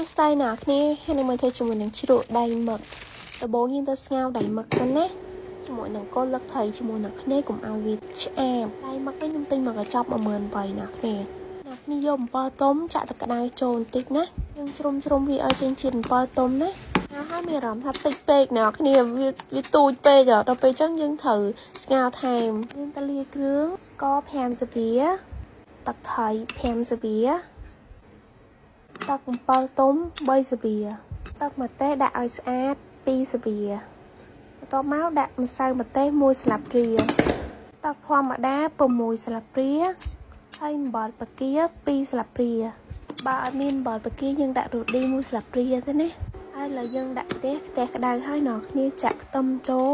ស្ដីអ្នកគ្នាហើយនឹងមកធ្វើជាមួយនឹងជ្រក់ដៃមឹកដំបូងយើងទៅស្ងោរដៃមឹកសិនណាជាមួយនឹងគល់លឹកត្រីជាមួយនឹងគ្នាកុំឲ្យវាឆ្អាបដៃមឹកនេះខ្ញុំទិញមកកញ្ចប់18,000អ្នកគ្នាអ្នកគ្នាយកអំពិលទុំចាក់ទឹកក្តៅចូលបន្តិចណាយើងជ្រុំជ្រុំវាឲ្យចេញជាតិអំពិលទុំណាហើយមានអារម្មណ៍ថាតិចពេកអ្នកគ្នាវាវាទូចពេកដល់ពេលអញ្ចឹងយើងត្រូវស្ងោរថែមយើងទៅលាយគ្រឿងស្ករ5ស្លាបទឹកត្រី5ស្លាប ទឹកអំពិលទុំ3ស្លាបទឹកម្ទេសដាក់ឲ្យស្អាត2ស្លាបបន្ទាប់មកដាក់ម្សៅម្ទេស1ស្លាបព្រាទឹកធម្មតា6ស្លាបព្រាហើយអំបិលបង្គា2ស្លាបព្រាបើអត់មានអំបិលបង្គាយើងដាក់រ៉ូឌី1ស្លាបព្រាទេណាហើយឥឡូវយើងដាក់ខ្ទះខ្ទះក្តៅហើយអ្នកគ្នាចាក់ខ្ទឹមចូល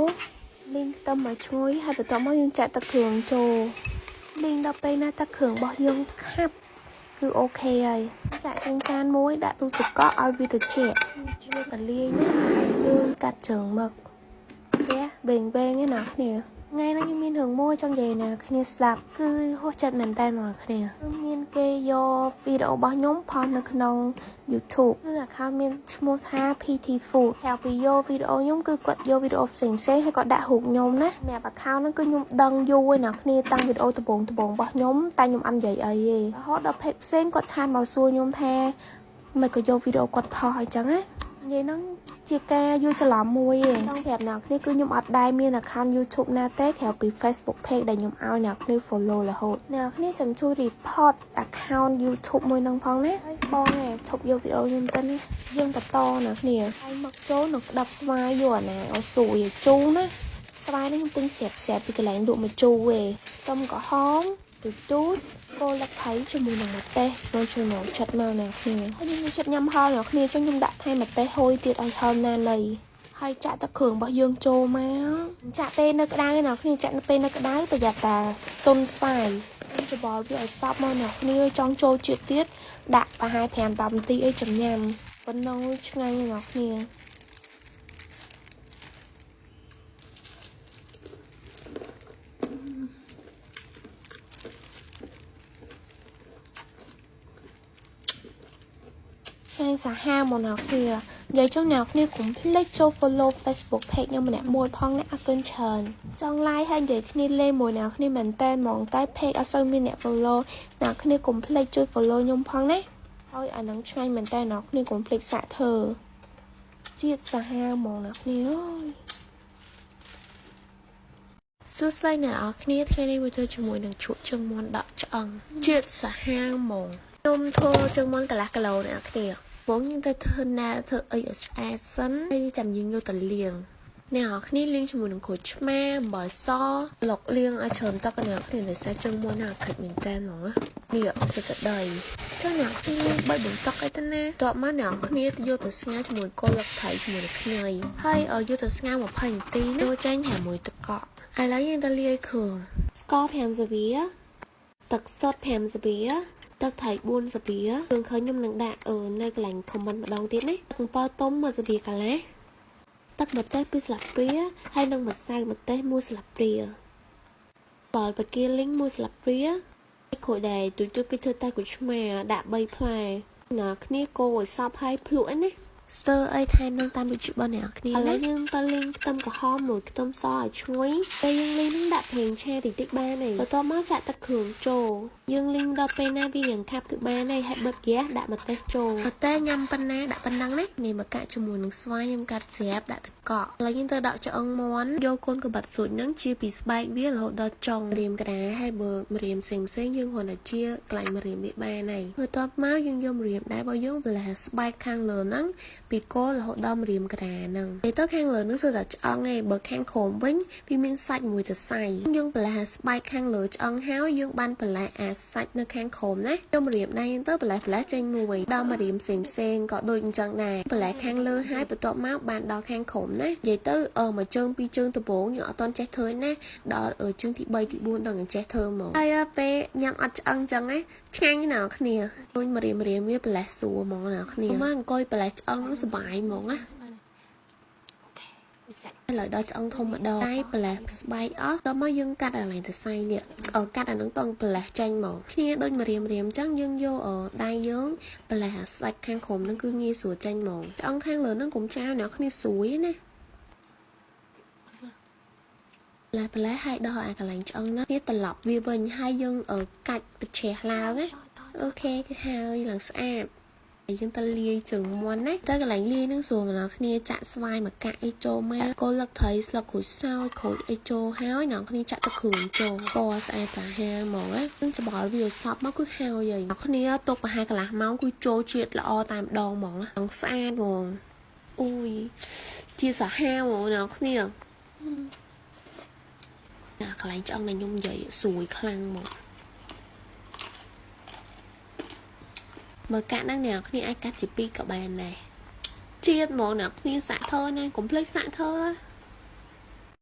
លីងខ្ទឹមឲ្យឈ្ងុយហើយបន្ទាប់មកយើងចាក់ទឹកគ្រឿងចូលលីងដល់ពេលណាទឹកគ្រឿងរបស់យើងខាប់ គឺ OK ហើយចាក់ចេញចានមួយដាក់ទូទឹកកកឲ្យវាត្រជាក់ជួយតលាយណាយើងកាត់ជើងមឹកផ្ទះបេងបេងឯណាគ្នាថ្ងៃនេះខ្ញុំមានរឿងមួយចង់និយាយណាគ្នាស្ដាប់គឺហួសចិត្តមែនតើមកគ្នាគឺមានគេយកវីដេអូរបស់ខ្ញុំផុសនៅក្នុង YouTube គឺ account មានឈ្មោះថា PT Food ហើយពីយកវីដេអូខ្ញុំគឺគាត់យកវីដេអូផ្សេងផ្សេងហើយគាត់ដាក់រូបខ្ញុំណាសម្រាប់ account ហ្នឹងគឺខ្ញុំដឹងយូរហើយណាគ្នាតាំងវីដេអូដំបូងដំបូងរបស់ខ្ញុំតែខ្ញុំអត់និយាយអីទេរហូតដល់ page ផ្សេងគាត់ chat មកសួរខ្ញុំថាមិនក៏យកវីដេអូគាត់ផុសអីចឹងណានិយាយហ្នឹងជាការយល់ច្រឡំមួយឯងចង់ប្រាប់អ្នកគ្នាគឺខ្ញុំអត់ដែលមាន account YouTube ណាទេក្រៅពី Facebook page ដែលខ្ញុំឲ្យអ្នកគ្នា follow រហូតអ្នកគ្នាចាំជួយ report account YouTube មួយហ្នឹងផងណាហើយបងឯងឈប់យកវីដេអូខ្ញុំទៅណាយើងបន្តអ្នកគ្នាហើយមកចូលនឹងក្តាប់ស្វាយយកអាណាឲ្យស្រួយឲ្យជូរណាស្វាយនេះខ្ញុំទិញស្រាប់ស្រាប់ពីកន្លែងលក់មកជូរឯងខ្ទឹមក្រហមទូចទូចគល់លឹកថៃជាមួយនឹងម្ទេសចូលចំណងចិត្តមកអ្នកគ្នាហើយខ្ញុំចិត្តញ៉ាំហឹរអ្នកគ្នាចឹងខ្ញុំដាក់ថែមម្ទេសហុយទៀតឲ្យហឹរណាណីហើយចាក់ទឹកគ្រឿងរបស់យើងចូលមកចាក់ពេលនៅក្តៅអ្នកគ្នាចាក់ពេលនៅក្តៅប្រយ័ត្នតាទុនស្វាយខ្ញុំច្របល់វាឲ្យសព្វមកអ្នកគ្នាចង់ចូលជាតិទៀតដាក់ប្រហែល5 10នាទីអីចាំញ៉ាំប៉ុណ្ណឹងឆ្ងាញ់អ្នកគ្នា ឆ្ងាញ់សាហាវមកអ្នកគ្នានិយាយចង់អ្នកគ្នាកុំភ្លេចចូល follow Facebook page ខ្ញុំម្នាក់មួយផងណាអរគុណច្រើនចង់ live ហើយនិយាយគ្នាលេងមួយអ្នកគ្នាមែនតើហ្មងតែ page អត់សូវមានអ្នក follow អ្នកគ្នាកុំភ្លេចជួយ follow ខ្ញុំផងណាហើយអានឹងឆ្ងាញ់មែនតើអ្នកគ្នាកុំភ្លេចសាកធ្វើជាតិសាហាវហ្មងអ្នកគ្នាអើយសួស្តីអ្នកនរគ្នាថ្ងៃនេះមកធ្វើជាមួយនឹងជ្រក់ជើងមាន់ដកឆ្អឹងជាតិសាហាវហ្មងខ្ញុំធ្វើជើងមាន់កន្លះគីឡូអ្នកនរគ្នាបងយើងទៅធ្វើណាធ្វើអីឲ្យស្អាតសិនហើយចាំយើងយកទៅលាងអ្នកនរគ្នាលាងជាមួយនឹងក្រូចឆ្មាអំបិលសឡុកលាងឲ្យច្រើនទឹកអ្នកនរគ្នាដោយសារជើងមាន់ណាខិចមែនតើហ្មងណានេះសិតតែដីចុះអ្នកគ្នាបីបន្តុកអីទៅណាតបមកអ្នកគ្នាទៅយកទៅស្ងោរជាមួយគល់លឹកត្រីជាមួយនឹងខ្ញីហើយឲ្យយកទៅស្ងោរ20នាទីណាយកចេញថែមមួយទឹកកកឥឡូវយើងទៅលាយគ្រឿងស្ករ5ស្លាបទឹកសុទ្ធ5ស្លាបទឹកត្រី4ស្លាបគ្រឿងឃើញខ្ញុំនឹងដាក់នៅកន្លែង comment ម្ដងទៀតណាទឹកអំពិលទុំ1ស្លាបកន្លះទឹកម្ទេស2ស្លាបព្រាហើយនិងម្សៅម្ទេស1ស្លាបព្រាបល់បាគីលីង1ស្លាបព្រាក្រូចដែលទូចទូចគេធ្វើតែក្រូចឆ្មាដាក់3ផ្លែអ្នកគ្នាកូរឲ្យសព្វហើយភ្លក់ឯណាស្ទើអីថែមនឹងតាមរសជាតិរបស់អ្នកគ្នាឥឡូវយើងទៅលីងខ្ទឹមក្រហមមួយខ្ទឹមសឲ្យឈ្ងុយពេលយើងលីងនឹងដាក់ប្រេងឆាតិចតិចបានហើយបន្ទាប់មកចាក់ទឹកគ្រឿងចូលយើងលីងដល់ពេលណាវារៀងខាប់គឺបានហើយហើយបិទហ្គាសដាក់ម្ទេសចូលម្ទេសញ៉ាំប៉ុណ្ណាដាក់ប៉ុណ្ណឹងណានេះមកកាក់ជាមួយនឹងស្វាយខ្ញុំកាត់ស្រាប់ដាក់ទឹកកកឥឡូវយើងទៅដកឆ្អឹងមាន់យកកូនកបាត់ស្រួចនឹងជាពីស្បែកវារហូតដល់ចុងម្រាមកដាហើយបើម្រាមផ្សេងផ្សេងយើងគ្រាន់តែជាកន្លែងម្រាមវាបានហើយបន្ទាប់មកយើងយកម្រាមដែរបើយើងបន្លែស្បែកខាងលើហ្នឹងពីគល់រហូតដល់ម្រាមកដាហ្នឹងពេលទៅខាងលើហ្នឹងសុទ្ធតែឆ្អឹងឯងបើខាងក្រោមវិញវាមានសាច់មួយទៅសៃយើងបន្លែស្បែកខាងលើឆ្អឹងហើយយើងបានបន្លែអាសាច់នៅខាងក្រោមណាយកម្រាមដែរយើងទៅបន្លែបន្លែចេញមួយដល់ម្រាមផ្សេងផ្សេងក៏ដូចអញ្ចឹងដែរបន្លែខាងលើហើយបន្ទាប់មកបានដល់ខាងក្រោមណានិយាយទៅមួយជើងពីរជើងដំបូងយើងអត់ទាន់ចេះធ្វើណាដល់ជើងទី3ទី4ដល់ចេះធ្វើមកហើយពេលញ៉ាំអត់ឆ្អឹងចឹងណាឆ្ងាញ់ណាស់គ្នាដូចម្រាមម្រាមវាបន្លែស្រួលហ្មងណាគ្នាមកអង្គុយបន្លែឆ្អឹងហ្នឹងសុបាយហ្មងណា OK. ឥឡូវដល់ឆ្អឹងធំម្ដងដៃប្រលេះស្បែកអស់ដល់មកយើងកាត់អាកន្លែងសរសៃនេះអឺកាត់អានឹងតងប្រលេះចេញមកគ្នាដូចម្រាមរាមអញ្ចឹងយើងយកអឺដៃយើងប្រលេះអាសាច់ខាងក្រោមហ្នឹងគឺងាយស្រួលចេញហ្មងឆ្អឹងខាងលើហ្នឹងកុំចោលអ្នកគ្នាស្រួយណា ផ្លែផ្លែហើយដល់អាកន្លែងឆ្អឹងហ្នឹងនេះត្រឡប់វាវិញហើយយើងអឺកាច់ប្រឆេះឡើងណាOK គឺហើយឡើងស្អាតហើយយើងទៅលាយជើងមាន់ណាទៅកន្លែងលាយហ្នឹងស្រួលម្ដងគ្នាចាក់ស្វាយមកកាក់អីចូលមកគល់លឹកត្រីស្លឹកក្រូចសើចក្រូចអីចូលហើយអ្នកគ្នាចាក់ទឹកគ្រឿងចូលពណ៌ស្អាតសាហាវហ្មងណានឹងច្បល់វាឲ្យសព្វមកគឺហើយហើយអ្នកគ្នាទុកប្រហែលកន្លះម៉ោងគឺចូលជាតិល្អតែម្ដងហ្មងណាស្អាតហ្មងអូយជាសាហាវហ្មងអ្នកគ្នា អាកន្លែងឆ្អឹងដែលខ្ញុំនិយាយស្រួយខ្លាំងមកមើលកាក់ហ្នឹងអ្នកគ្នាអាចកាត់ជាពីរក៏បានដែរជាតិហ្មងអ្នកគ្នាសាក់ធ្វើណាកុំភ្លេចសាក់ធ្វើ